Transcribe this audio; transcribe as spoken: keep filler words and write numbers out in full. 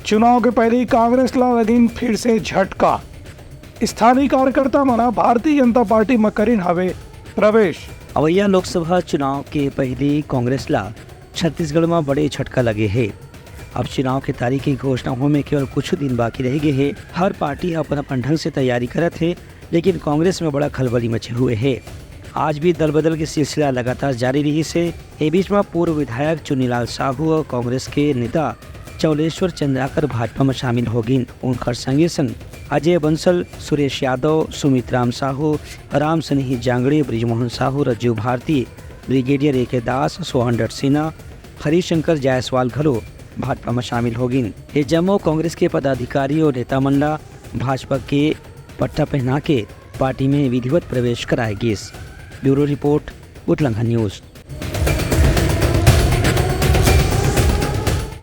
चुनाव के पहली कांग्रेस ला लगिन फिर से झटका। स्थानीय कार्यकर्ता मन भारतीय जनता पार्टी म करिन हवे प्रवेश। अवइया लोकसभा चुनाव के पहली कांग्रेस ला छत्तीसगढ़ म बड़े झटका लगे हे। अब चुनाव के तारीख के घोषणा होए में केवल कुछ दिन बाकी रह गे हे। हर पार्टी ह अपन-अपन ढंग से तैयारी करत हे, लेकिन कांग्रेस में बड़ा खलबली मचे हुए हे। आज भी दल बदल के सिलसिला लगातार जारी रहिस हे। ए बीच म पूर्व विधायक चुन्नीलाल साहू अउ कांग्रेस के नेता चौलेश्वर चंद्राकर भाजपा म शामिल हो गिन। उनकर संगे संग अजय बंसल, सुरेश यादव, सुमित राम साहू, राम सनेही जांगड़े, बृजमोहन साहू, रज्जू भारती, ब्रिगेडियर ए के दास, सोहन डटसेना, हरिशंकर जायसवाल घलो भाजपा म शामिल हो गिन। ये जम्मो कांग्रेस के पदाधिकारी अउ नेता मन ला भाजपा के पट्टा पहना के पार्टी में विधिवत प्रवेश कराए गिस। Bureau report, Utlangha news.